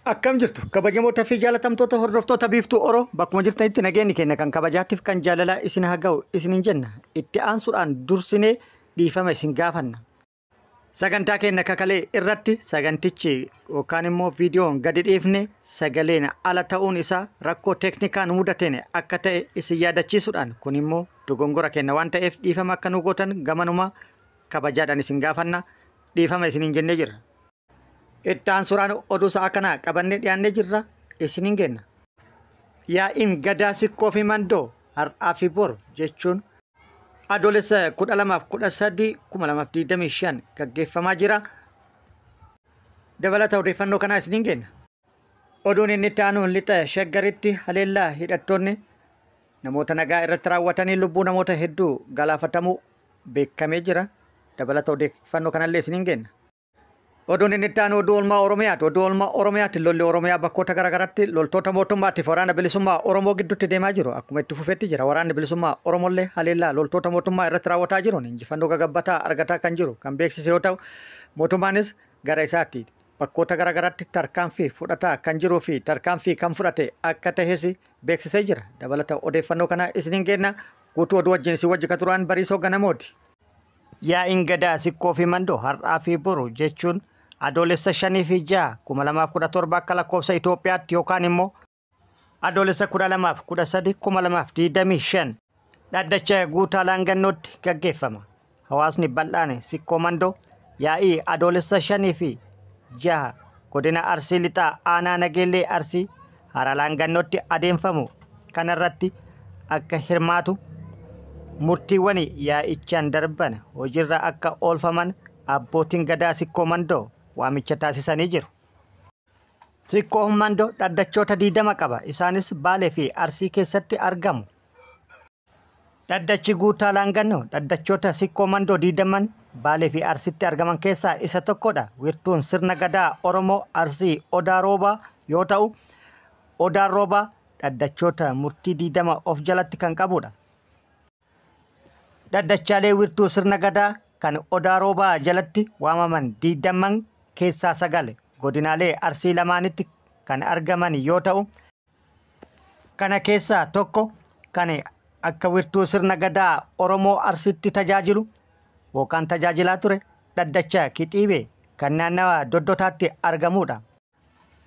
Akkam jirtu kabajamoota fi jaalatamtoota hordoftoota Biiftuu Oro, bakkuma jirtanitti nageenyi keenya kan kabajaatiif kan jaalalaa isin haa ga'u isinin jenna. Itti aansuudhaan dursinee dhiifama isin gaafanna. Sagantaa keenya kakalee irratti sagantichi yookaan immoo viidiyoon gadi dhiifne sagaleen ala ta'uun isaa rakkoo teeknikaan mudateen akka ta'e isin yaadachiisuudhaan, kun immoo dogongora keenya waan ta'eef dhiifama akka nu gootan gamanuma kabajaadhaan isin gaafanna, dhiifama isiniin jennee jirra. Itti aansuudhaan oduu sa'a kanaa qabannee dhiyaannee jirra, isiniin kenna. Yaa'iin Gadaa Sikkoo fi Mandoo har'aa fi boru jechuun Adoolessa 12 fi 13 2025 gaggeeffamaa jira. Dabalata odeeffannoo kanaa isiniin kenna. Oduun inni itti aanu, lixa Shaggaritti haleellaa hidhattoonni namoota nagaa irratti raawwatanii lubbuu namoota hedduu galaafatamuu beekamee jira. Dabalata odeeffannoo kanallee isiniin kenna. Oduun inni itti aanu oduu oolmaa Oromiyaati. Oduu oolmaa Oromiyaatti lolli Oromiyaa bakkoota garaagaraatti loltoota mootummaatiif Waraana Bilisummaa Oromoo gidduutti deemaa jiru akkuma itti fufetti jira. Waraanni Bilisummaa Oromollee haleellaa loltoota mootummaa irratti raawwataa jiruun injifannoo gagabbataa argataa kan jiru kan beeksise yoo ta'u, mootummaanis gara isaatti bakkoota garaagaraatti tarkaanfii fudhataa kan jiruu fi tarkaanfii kan fudhate akka tahes beeksisee jira. Dabalata odeeffannoo kana isiniin kenna. Guutuu oduu wajjin isin wajji kan turan Bariisoo Ganamooti. Yaa'iin Gadaa Sikkoo fi Mandoo har'aa fi boru jechuun Adoolessa 5 fi 6 2017 akka lakkoofsa Itoophiyaatti yookaan immoo Adoolessa 12 fi 13 2025 dhaddacha Guutaa Laangannootti gaggeeffama. Hawaasni bal'aan Sikkoo Mandoo yaa'ii Adoolessa 5 fi 6 godina Arsii Lixaa aanaa Nageellee Arsii Hara Laangannootti adeemfamu kanarratti akka hirmaatu, murtiiwwan yaa'ichaan darban hojiirra akka oolfaman abbootiin Gadaa Sikkoo Mandoo waamicha taasisanii jiru. Sikkoo Mandoo dhaddachoota 20 qaba. Isaanis Baalee fi Arsii keessatti argamu. Dhaddachi Guutaa Laangannoo dhaddachoota Sikkoo Mandoo 20n Baalee fi Arsitti argaman keessaa isa tokkodha. Wirtuun sirna Gadaa Oromoo Arsii Odaa Roobaa yoo ta'u, Odaan Roobaa dhaddachoota murtii 20 of jalatti kan qabudha. Dhaddachaalee wirtuu sirna Gadaa kan Odaa Roobaa jalatti waamaman 20n keessaa 9 godinaalee Arsii lamaanitti kan argaman yoo ta'u, kana keessaa tokko kan akka wirtuu sirna Gadaa Oromoo Arsiitti tajaajilu yookaan tajaajilaa ture dhaddacha Kixiibee kan naannawa Doddotaatti argamudha.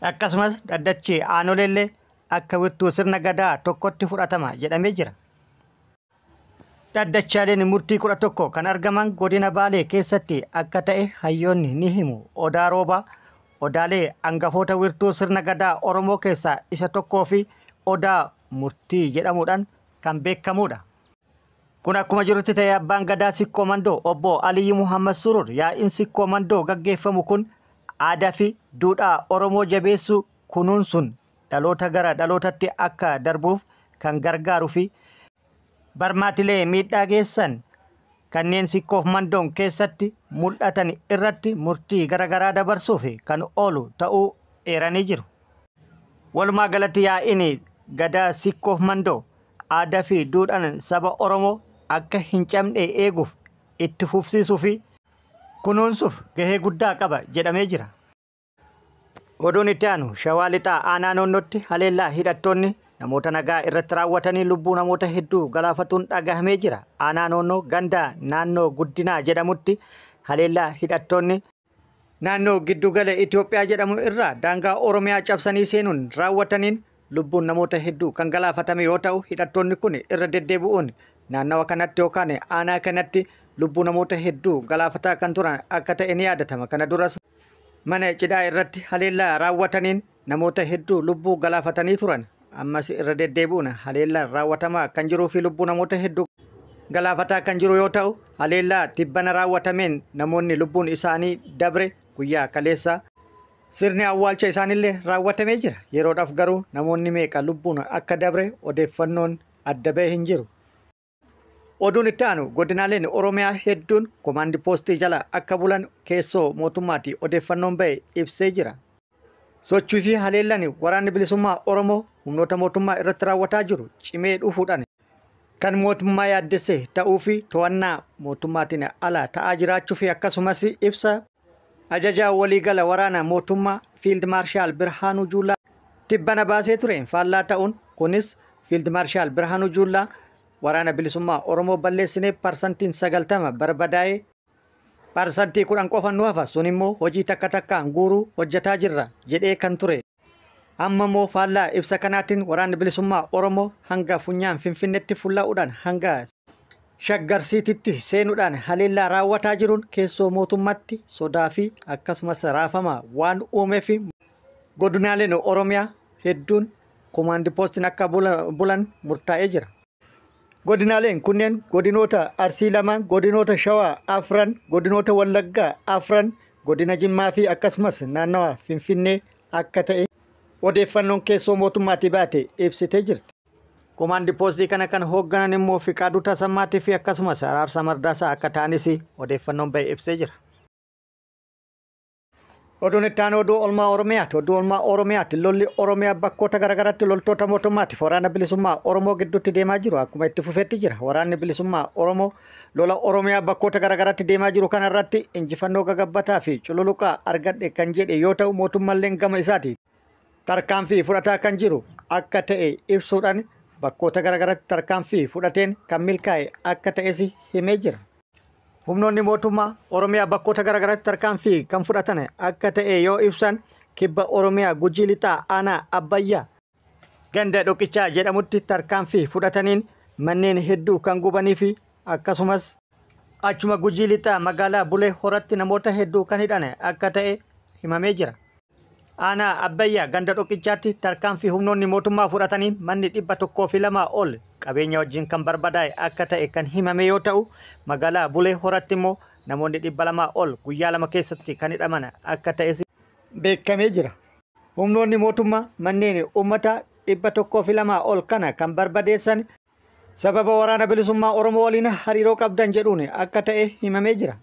Akkasumas dhaddachi Aanoleellee akka wirtuu sirna Gadaa tokkotti fudhatama jedhamee jira. Dhaddachaaleen murtii 11 kan argaman godina Baalee keessatti akka ta'e hayyoonni ni himu. Odaa Roobaa odaalee hangafoota wirtuu sirna Gadaa Oromoo keessaa isa tokkoo fi Odaa Murtii jedhamuudhaan kan beekamudha. Kun akkuma jirutti ta'e, abbaan Gadaa Sikkoo Mandoo obbo Aliyyi Muhammad Surur yaa'iin Sikkoo Mandoo gaggeeffamu kun aadaa fi duudhaa Oromoo jabeessuu, kunuunsuun dhaloota gara dhalootatti akka darbuuf kan gargaaruu fi barmaatilee miidhaa geessan kanneen Sikkoof Mandoon keessatti mul'atan irratti murtii garaagaraa dabarsuuf kan oolu ta'uu eeranii jiru. Walumaa galatti yaa'iin Gadaa Sikkoof Mandoo aadaa fi duudhaan saba Oromoo akka hin cabne eeguuf, itti fufsiisuu fi kunuunsuuf gahee guddaa qaba jedhamee jira. Oduun itti aanu, Shawaa Lixaa aanaa Noonnootti haleellaa hidhattoonni namoota nagaa irratti raawwatanii lubbuu namoota hedduu galaafatuun dhagahamee jira. Aanaa Noonnoo ganda naannoo Guddinaa jedhamutti haleellaa hidhattoonni naannoo Giddugala Itoophiyaa jedhamu irraa daangaa Oromiyaa cabsanii seenuun raawwataniin lubbuun namoota hedduu kan galaafatame yoo ta'u, hidhattoonni kun irra deddeebi'uun naannawa kanatti yookaan aanaa kanatti lubbuu namoota hedduu galaafataa kan turan akka ta'e ni yaadatama. Kana duras mana cidhaa irratti haleellaa raawwataniin namoota hedduu lubbuu galaafatanii turan. Ammas irra deddeebi'uun haleellaan raawwatamaa kan jiruu fi lubbuu namoota hedduu galaafataa kan jiru yoo ta'u, haleellaa tibbana raawwatameen namoonni lubbuun isaanii dabre guyyaa kaleessa sirni awwaalcha isaaniillee raawwatamee jira. Yeroodhaaf garuu namoonni meeqa lubbuun akka dabre odeeffannoon adda ba'e hin jiru. Oduun itti aanu, godinaaleen Oromiyaa hedduun komaandi poostii jala akka bulan keessoo mootummaatti odeeffannoon ba'e ibsee jira. Sochii fi haleellaan Waraanni Bilisummaa Oromoo humnoota mootummaa irratti raawwataa jiru cimee dhufuudhaan kan mootummaa yaaddesse ta'uu fi to'annaa mootummaatiin ala ta'aa jiraachuu fi akkasumas ibsa Ajajaa waliigala waraana mootummaa Fiild Maarshaal Birhaanuu Juulaa tibbana baasee ture faallaa ta'uun, kunis Fiild Maarshaal Birhaanuu Juulaa waraana bilisummaa Oromoo balleessinee 90% barbadaa'ee 10% qofa nu hafa, sun immoo hojii takka takkaan guuruu hojjetaa jirra jedhee kan ture. Amma immoo faallaa ibsa kanaatiin waraanni bilisummaa Oromoo hanga funyaan Finfinneetti fullaa'uudhaan hanga Shaggarsiititti seenuudhaan haleellaa raawwataa jiruun keessoo mootummaatti sodaa fi akkasumas raafama waan uumeef godinaaleen Oromiyaa hedduun komaandi poostiin akka bulan murtaa'ee jira. Godinaaleen kunneen godinoota Arsii 2, godinoota Shawaa 4, godinoota Wallaggaa 4, godina Jimmaa fi akkasumas naannawa Finfinnee akka ta'e odeeffannoon keessoo mootummaatii baate ibsitee jirti. Komaandi poostii kana kan hoogganan immoo Fiqaaduu Tasammaatii fi akkasumas Araarsaa Mardaasaa akka ta'anis odeeffannoon bahe ibsee jira. Oduun itti aanu oduu oolmaa Oromiyaati. Oduu oolmaa Oromiyaati. Lolli Oromiyaa bakkoota garaagaraatti loltoota mootummaatiif waraana bilisummaa Oromoo gidduutti deemaa jiru akkuma itti fufetti jira. Waraanni bilisummaa Oromoo lola Oromiyaa bakkoota garaagaraatti deemaa jiru kanarratti injifannoo gagabbataa fi cululuqaa argadhe kan jedhe yoo ta'u, mootummaalleen gama isaati tarkaanfii fudhataa kan jiru akka ta'e ibsuudhaan bakkoota garaagaraatti tarkaanfii fudhateen kan milkaa'e akka ta'es himee jira. Humnoonni mootummaa Oromiyaa bakkoota garaagaraatti tarkaanfii kan fudhatan akka ta'e yoo ibsan, kibba Oromiyaa Gujii Lixaa aanaa Abbayyaa ganda Dhoqichaa jedhamutti tarkaanfii fudhataniin manneen hedduu kan gubanii fi akkasumas achuma Gujii Lixaa magaalaa Bulee Horatti namoota hedduu kan hidhan akka ta'e himamee jira. Aanaa Abbayyaa ganda Dhoqichaatti tarkaanfii humnoonni mootummaa fudhatanii manni 102 ol qabeenya wajjin kan barbadaa'e akka ta'e kan himame yoo ta'u, magaalaa Bulee Horatti immoo namoonni 200 ol guyyaa 2 keessatti kan hidhaman akka ta'es beekamee jira. Humnoonni mootummaa manneen uummata 102 ol kana kan barbadeessan sababa waraana bilisummaa Oromoo waliin hariiroo qabdan jedhuun akka ta'e himamee jira.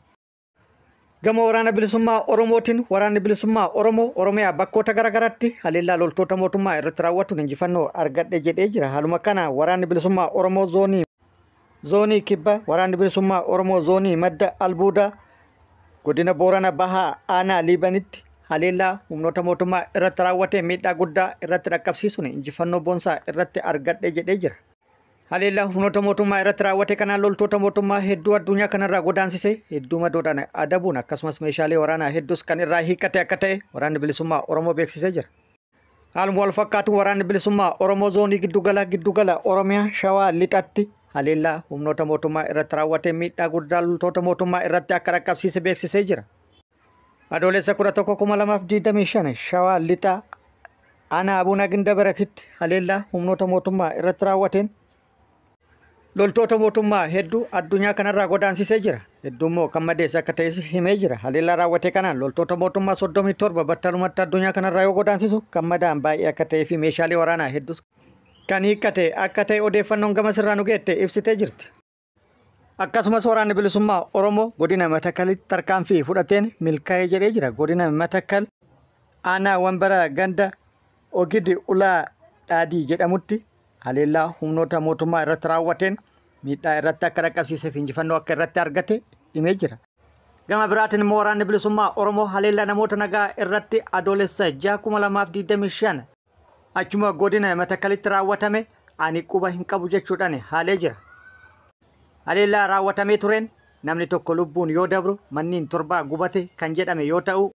Gama waraana bilisummaa Oromootiin waraanni bilisummaa Oromoo Oromiyaa bakkoota garaagaraatti haleellaa loltoota mootummaa irratti raawwatuun injifannoo argadhe jedhee jira. Haaluma kana waraanni bilisummaa Oromoo zoonii kibba, waraanni bilisummaa Oromoo zoonii madda albuudaa godina Boorana Bahaa aanaa Liibanitti haleellaa humnoota mootummaa irratti raawwate miidhaa guddaa irratti dhaqqabsiisuun injifannoo boonsaa irratti argadhe jedhee jira. Haleellaa humnoota mootummaa irratti raawwate kanaan loltoota mootummaa hedduu addunyaa kanarraa godaansise, hedduu madoodhaan adabuun akkasumas meeshaalee waraanaa hedduus kan irraa hiikkate akka ta'e waraanni bilisummaa Oromoo beeksisee jira. Haaluma wal fakkaatu waraanni bilisummaa Oromoo zoonii giddugala Oromiyaa Shawaa Lixatti haleellaa humnoota mootummaa irratti raawwate miidhaa guddaa loltoota mootummaa irratti akka dhaqqabsiise beeksisee jira. Adoolessa 11, 2025 Shawaa Lixaa aanaa Abuunaa Gindabaratitti haleellaa humnoota mootummaa irratti raawwateen loltoota mootummaa hedduu addunyaa kanarraa godaansisee jira. Hedduu immoo kan madeesse akka ta'es himee jira. Haleellaa raawwate kanaan loltoota mootummaa 37 battalumatti addunyaa kanarraa yoo godaansisu, kan madaa'an baay'ee akka ta'ee fi meeshaalee waraanaa hedduus kan hiikkate akka ta'e odeeffannoon gama sirraa nu geette ibsitee jirti. Akkasumas waraanni bilisummaa Oromoo godina Matakalitti tarkaanfii fudhateen milkaa'ee jedhee jira. Godina Matakal aanaa Wambara ganda Ogidi Ulaa Dhaadii jedhamutti haleellaa humnoota mootummaa irratti raawwateen miidhaa irratti akka dhaqqabsiisee fi injifannoo akka irratti argate himee jira. Gama biraatiin immoo waraanni bilisummaa Oromoo haleellaa namoota nagaa irratti adoolessa 6, 2025 achuma godina Matakalitti raawwatame ani quba hin qabu jechuudhaan haalee jira. Haleellaa raawwatamee tureen namni tokko lubbuun yoo dabru manneen 7 gubate kan jedhame yoo ta'u,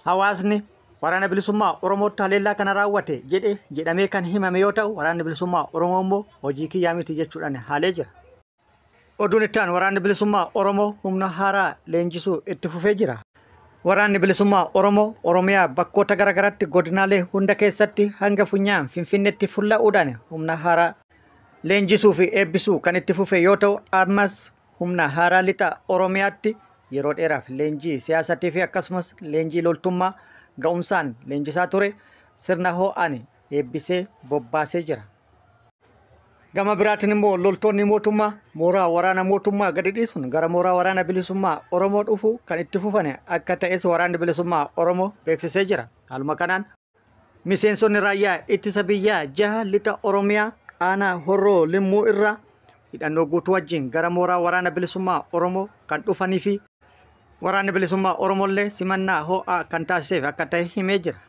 hawaasni waraana bilisummaa Oromootti haleellaa kana raawwate jedhe jedhamee kan himame yoo ta'u, waraanni bilisummaa Oromoo immoo hojii kiyyaa miti jechuudhaan haalee jira. Oduun itti aanu waraanni bilisummaa Oromoo humna haaraa leenjisuu itti fufee jira. Waraanni bilisummaa Oromoo Oromiyaa bakkoota garaagaraatti godinaalee hunda keessatti hanga funyaan Finfinneetti fulla'uudhaan humna haaraa leenjisuu fi eebbisuu kan itti fufe yoo ta'u, ammas humna haaraa lixa Oromiyaatti yeroo dheeraaf leenjii siyaasatii fi akkasumas leenjii loltummaa ga'umsaan leenjisaa ture sirna ho'aan eebbisee bobbaasee jira. Gama biraatiin immoo loltoonni mootummaa mooraa waraana mootummaa gadi dhiisuun gara mooraa waraana bilisummaa Oromoo dhufu kan itti fufan akka ta'es waraanni bilisummaa Oromoo beeksisee jira. Haaluma kanaan miseensonni raayyaa ittisa biyyaa 6 lixa Oromiyaa aanaa Horroo Limmuu irraa hidhannoo guutuu wajjin gara mooraa waraana bilisummaa Oromoo kan dhufanii fi Waraanni bilisummaa Oromollee simannaa ho'aa kan taasiseef akka ta'e himee jira.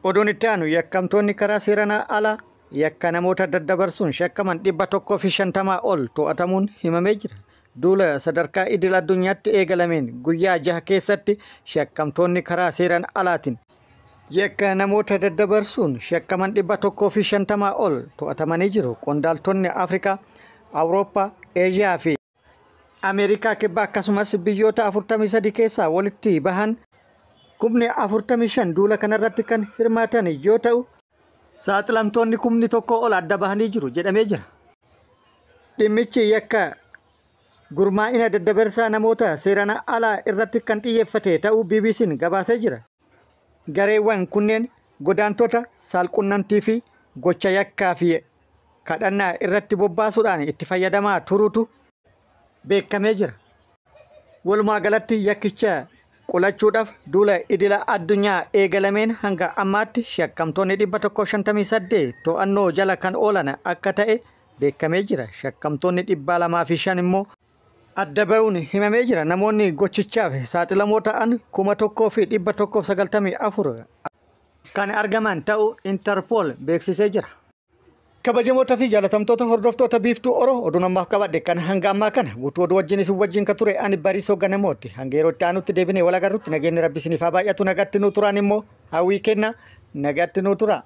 Oduun itti aanu yakkamtoonni karaa seeraan alaa yakka namoota daddabarsuun shakkaman 150 ol to'atamuun himamee jira. Duula sadarkaa idil addunyaatti eegalameen guyyaa 6 keessatti shakkamtoonni karaa seeraan alaatiin yakka namoota daddabarsuun shakkaman 150 ol to'atamanii jiru. Qondaaltonni Afrikaa, Awurooppaa, Eeshiyaa fi Ameerikaa kibbaa akkasumas biyyoota 43 keessaa walitti bahan 45,000 duula kanarratti kan hirmaatan yoo ta'u, saaxilamtoonni 1,000 ol adda bahanii jiru jedhamee jira. Dhimmichi yakka gurmaa'ina daddabarsaa namoota seeraan alaa irratti kan xiyyeeffate ta'uu BBC'n gabaasee jira. Gareewwan kunneen godaantota saalqunnamtii fi gocha yakkaa fi kadhannaa irratti bobbaasuudhaan itti fayyadamaa turuutu beekamee jira. Walumaa galatti yakkicha qolachuudhaaf duula idila addunyaa eegalameen hanga ammaatti shakkamtoonni 158 to'annoo jala kan oolan akka ta'e beekamee jira. Shakkamtoonni 205 immoo adda ba'uun himamee jira. Namoonni gochichaaf saaxilamoo ta'an 1194 kan argaman ta'uu Interpol beeksisee jira. Kabajamoota fi jaalatamtoota hordoftoota Biiftuu Oro, oduun ammaaf qabadhe kan hanga ammaa kana guutuu oduu wajjin isin wajjin kan ture ani Bariisoo Ganamooti. Hanga yeroo itti aanutti deebinee wal agarrutti nageenyi Rabbi isiniif haa baay'atu. Nagatti nuu turaan immoo hawwii kenna, nagatti nuu tura.